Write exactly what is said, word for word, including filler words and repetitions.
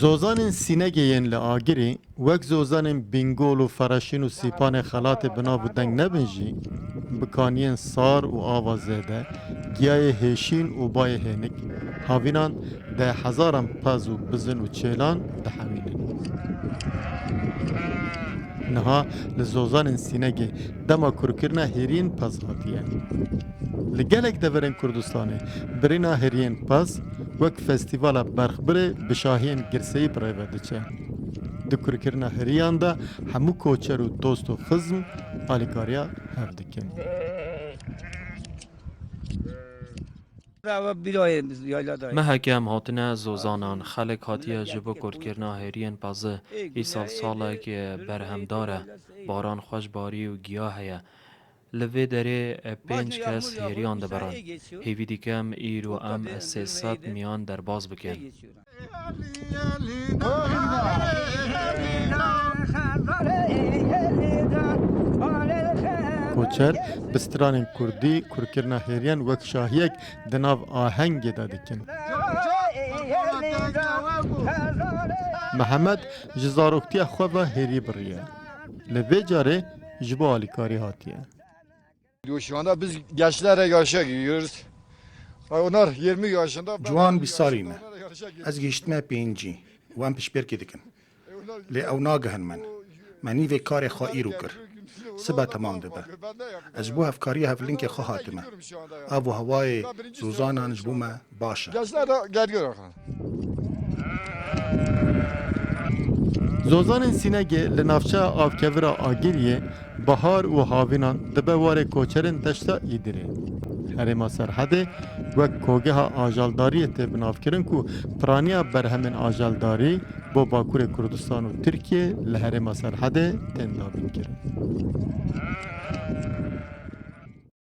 Zozanên Sînegê yên li Agirî, wek zozanên Bîngol û Fereşîn û Sîpanê Xelatê bi nav û deng nebin jî, bi kaniyên sar û ava zêde, giyayê hêşîn û bayê hênik, havînan deh hezaran pez û bizin û çêlan dihewînin. Niha li zozanên Sînegê dema kurkirina hêriyên pez hatiye. Li gelek deverên Kurdistanê birîna hêriyên pez wek festîvala berxbirê bi şahiyên girseyî bi rê ve diçe. Di kurkirina hêriyan de hemû koçer û dost û xizm alîkariya hev dikin. Meheke em hatine zozanan, xelk hatiye ji bo kurtkirina hêriyên pezî. Îsal salek berhemdar e, baran xweş barî û giya heye. Li vê derê pênc kes hêriyan dibirin. Hêvî dikim îro em sê sed miyan derbas bikin. Koçer bi stranên kurdî kurkirina hêriyan wek şahiyek di nav ahengê de dikin. Mihemed ji zaroktiya xwe ve hêrî biriye. Li vê carê ji bo alîkarî hatiye. Diyor, şu anda biz gençlerle yarışa giriyoruz. Onlar yirmi yaşında, ben Ciwan bîst salî ne. Onlarla yarışa giriyorum. Ez gihiştime pêncî û em piştbêrkê dikin. Lê ew nagihin min. Me nîvê karê xwe îro kir. Sibe temam dibe. Ez ji bo hevkariya hevlingê xwe hatime. Av û hewayê zozanan ji bo me baş e. Gençler de geliyor arkadan. Zozanên Sînegê li navçeya avkevira Agiriyê bahar û havînan dibe warê koçerên deşta Îdirê. Herêma Serhedê wek kogeha ajaldariyê tê binavkirin ku piraniya berhemên ajaldarî bo Bakurê Kurdistan û Tirkiye li herêma Serhedê tên dabînkirin.